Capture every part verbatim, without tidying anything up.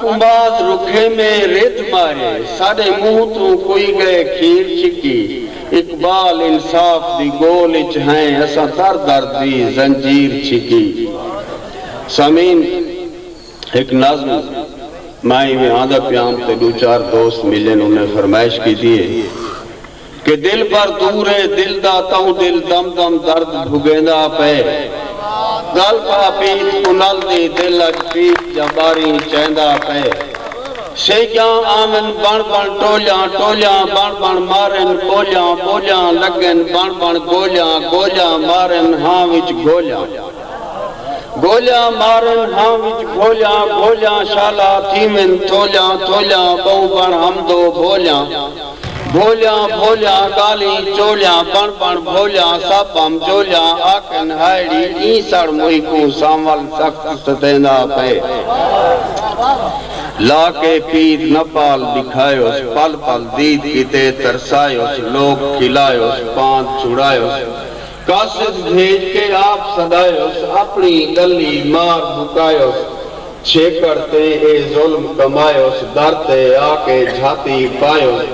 کمباز رکھے میں رجھ مارے، ساݙے منہ توں کوئی ڳئے کھیر چھکی۔ اقبال انصاف دی ڳول اچ ہیں، اساں در در دی زنجیر چھکی۔ سامعین، ہک نظم میں ایویں آندا پیام تے ݙو چار دوست ملن، انہیں فرمائش کیتی ہے۔ کہ دل بر دور ہے دل دا، تہوں دل دم دم درد بھڳیندا پئے۔ ڳل پا پیت کنل دی، دل اچ پیت جا ٻاری چیندا پئے۔ سیڄاں آون بݨ بݨ ٹولیاں، ٹولیاں بݨ بݨ مارن ٻولیاں، ٻولیاں لڳن بݨ بݨ ڳولیاں، ڳولیاں مارن ہاں وچ گھولیاں۔ گھولیاں مارن ہاں وچ گھولیاں، گھولیاں شالا تھیون تھولیاں، تھولیاں ٻہوں بݨ ہمدو بھولیاں۔ بھولیاں بھولیاں ڳالھیں چولیاں، بݨ بݨ بھولیاں سب ہم جولیاں، آکھن ہائڑی ایں سڑ موہی کوں سانول سخت ستیندا پئے۔ لا کے پیر نہ پال ݙکھایوس، پل پل دید کیتے ترسایوس، لوک کھلایوس، پاند چھڑایوس، قاصد بھیج کے آپ سݙایوس، اپݨی ڳلی مار مکایوس، چھیکڑ تے اے ظلم کمایوس، در تے آ کے جھاتی پایوس،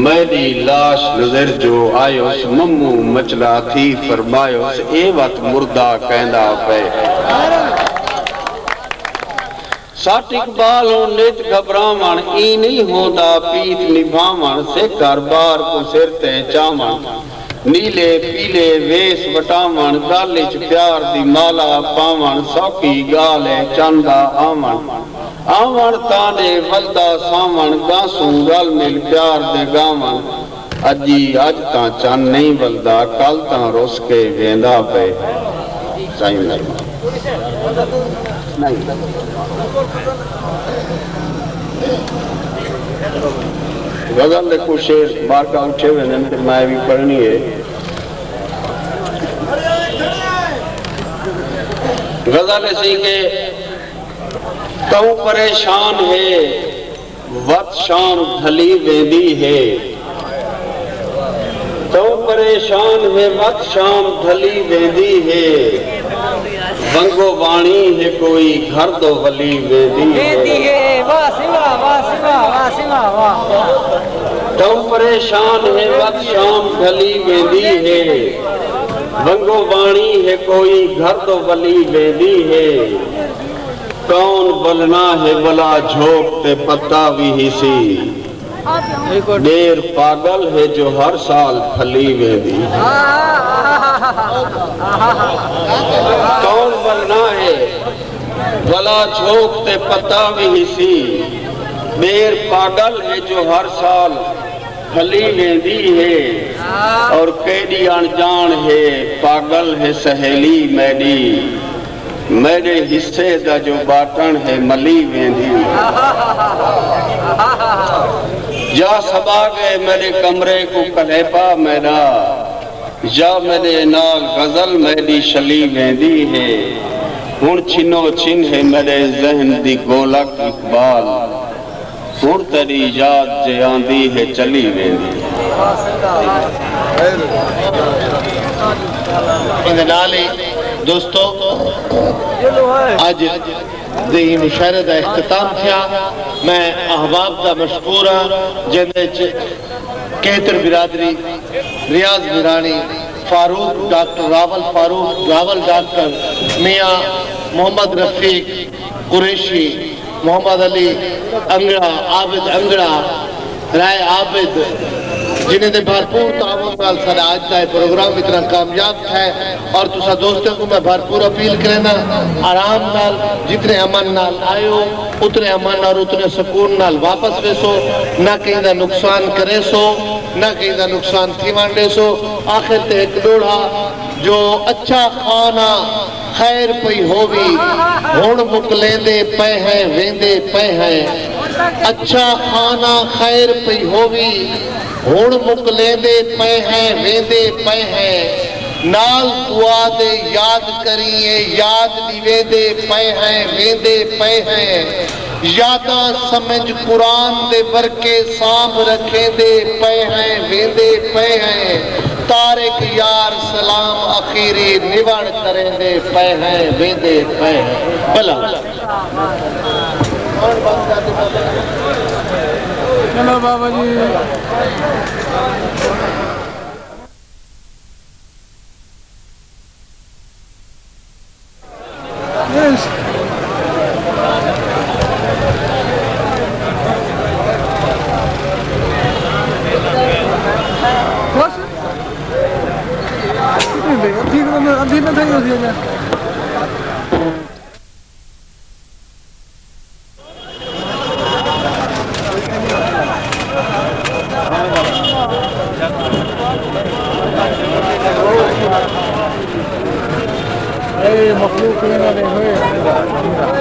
میݙی لاش نظر جو آیوس، مموں مچلا تھی فرمایوس، اے وت مردہ کیندا پئے۔ سٹ اقبال ہن نت گھبراوݨ، ایں نئیں ہوندا پیت نبھاوݨ، سکھ ہر ٻار کوں سر تے چاوݨ، نیلے پیلے ویس وٹاوݨ، ڳل اچ پیار دی مالا پاوݨ، سوکھی ڳالھ ہے چن دا آوݨ، آوݨ تاں ݙے ولدا ساوݨ، ڳاسوں رل مل پیار دے ڳاوݨ۔ اڄی اڄ تاں چن نئیں ولدا، کل تاں رس کے ویندا پئے۔ سائیں نہیں۔ نہیں۔ غزل دے کجھ شعر مارکا اٹھے ہوئے نے، تے میں بھی پڑھنی ہے۔ غزل اسی کہ توں پریشان ہے، وت شام ڈھلی ویندی ہے۔ توں پریشان ہے، وت شام ڈھلی ویندی ہے۔ ونگو واݨی ہے کوئی، گھر دو ولی ویندی ہے۔ ویندی ہے۔ واہ سوا، واہ سوا، واہ سوا، واہ۔ توں پریشان ہے، وت شام ڈھلی ویندی ہے۔ ونگو واݨی ہے کوئی، گھر دو ولی ویندی ہے۔ کون ولنا ہے ولا جھوک تے پتا وی ہیسی۔ ٻیر پاڳل ہے جو ہر سال پھلی ویندی۔ کون ولنا ہے ولا جھوک تے پتا وی ہیسی۔ ٻیر پاڳل ہے جو ہر سال پھلی ویندی ہے۔ اور کیݙی اݨڄاݨ ہے، پاڳل ہے سہیلی میݙی۔ میݙے حصے دا جو ٻاٹݨ ہے ملی ویندی۔ یا سٻا ڳئے میݙے کمرے کوں کلیپا میݙا، یا میݙے نال غزل میݙی شلی ویندی ہے۔ ہݨ چھنو چھن ہے میݙے ذہن دی گولک اقبال، ہݨ تیݙی یاد جے آندی ہے چلی ویندی۔ ایندے نال ہی دوستو، اڄ دے ایں مشاعرے دا اختتام تھیا۔ میں احباب دا مشکور ہاں، جیندے اچ کہتر برادری، ریاض میراݨی، فاروق، ڈاکٹر راول فاروق، راول ڈاکٹر، میاں محمد رفیق قریشی، محمد علی انگڑا، عابد انگڑا، رائے عابد، جنہیں دے بھرپور تعاون نال ساݙا اڄ دا اے پروگرام اتنا کامیاب تھئے۔ اور تساں دوستاں کوں میں بھرپور اپیل کرینداں، آرام نال، جتنے امن نال آئے ہو، اتنے امن اور اتنے سکون نال واپس ویسو، نہ کہیں دا نقصان کریسو، نہ کہیں دا نقصان تھیوݨ ݙیسو۔ آخر تے ہک ݙوہڑا جو اچھا خانہ خیر پئی ہووی، ہݨ مکلیندے پئے ہیں، ویندے پئے ہیں۔ اچھا خانہ خیر پئی ہووی، ہݨ مکلیندے پئے ہیں، ویندے پئے ہیں۔ نال دعا دے یاد کریں، یاد ݙیویندے پئے ہیں، ویندے پئے ہیں۔ یاداں سمجھ قرآن دے ورقے سانبھ رکھیندے پئے ہیں، ویندے پئے ہیں۔ طارق یار سلام اخیری نوڑ کریندے پئے ہیں، ویندے پئے ہیں۔ بھلا۔ چلو بابا جی۔ اے مخلوق انہاں دے ہوئے۔